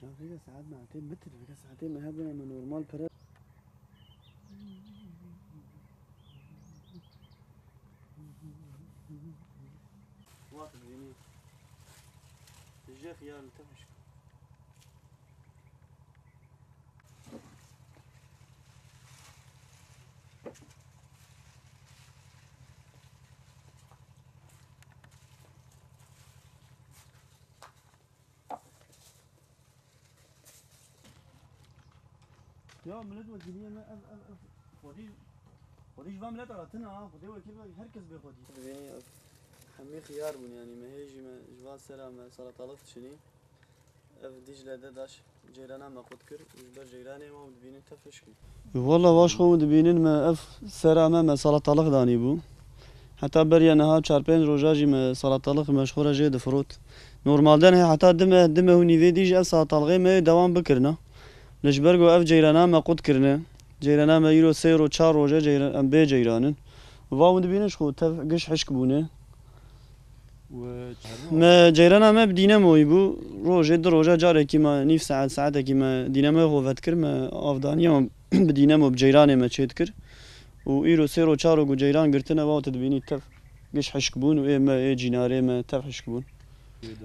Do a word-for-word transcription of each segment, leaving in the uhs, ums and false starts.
Ya vêga saet me hatê bitir, vêga saetê me hebin, em normal pere. Waqt dibînî. Ji xiyar li te xweş. Ya millet wekîliyê me ev, ev, ev. Xwedî, xwedî ji van millet hatin ha. Xwedê wekîl be, her kes bê xwedî. Dibînî ev hemî xiyar bûn, yanî me hê jî me ji van sera me salatalık dişinî. Ev Dîcle de daş ceyrana me qut kir û ji ber ceyranê me hûn dibînin tev hişk bû. Walla vaş xwe hûn dibînin me ev sera me, me salatalık danî bû. Heta beriya niha çar pênc roja jî me salatalık me ji xwe re jê difirot. Normalde ne heta dime, dime hûn nîvê dî jî ev salatalıkê me yê dewam bikirina. Li ji ber ku ev ceyrana me qut kirine. Ceyrana me îro sê ro çar roje ceyra-, em bê ceyran in. Va hûn dibînin ji xwe tev giş hişk bûne. Û çermo? Me ceyrana me bi dînemoyî bû. Rojê du roja carekî me nîv saet, saetekî me dînemoyê xwe vedikir, me av daniye, me bi dînemo bi ceyranê me çêdikir. Û îro sê ro çar ro ku ceyran girtine, va tu dibînî tev giş hişk bûn û ê me, ê cînarê me tev hişk bûn.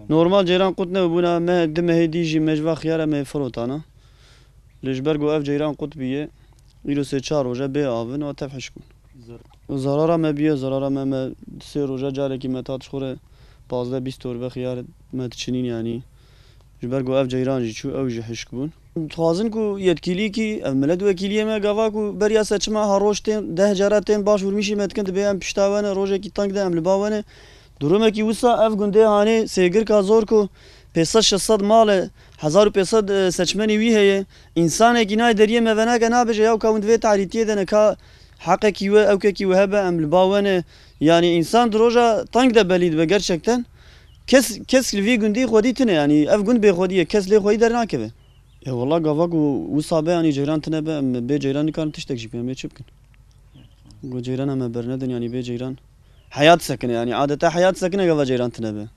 Normal ceyran qut nebûna, me di mehê dî jî me ji va xiyara me firotana. Lê ji ber ku ev ceyran qut bûye, îro sê çar roje bê avin, a tev hişk bûn. Zar- Zarara me bûye, zarara me, me sê roja carekî me ta ji xwe re pazdeh bîst torbe xiyar me diçinîn, yanî ji ber ku ev ceyran jî çû, ew jî hişk bûn. Dixwazin ku yetkîlîkî, ev millet wekîliyê me, gava ku beriya seçima her roj tên, deh cara tên baş vurmîşî me dikin, dibê em pişta we ne, rojekî teng de em li ba we ne. Durumekî wisa ev gundê hanê sêgirka zor ku pênc sed şeş sed mal e, hezar û pênc sed, e, seçmenî wî heye. Însanekî nayê deriyê me venake nabêje, ya ka hûn di vê tarîtiyê de ne ka heqekî we, ewkekî we hebe, em li ba we ne. Yanî însan di roja teng de belî dibe gerçekten. Kes, kes li vî gundî xwedî tune, yanî ev gund bê xwedî ye, kes lê xwedî dernakeve. E, wela gava ku wisa be, yanî ceyran tune be, em bê ceyran nikarin tiştek jî bikin, em ê çi bikin? Ku ceyrana me bernedin, yanî bê ceyran heyat sekine, yanî adeta heyat sekine gava ceyran tune be.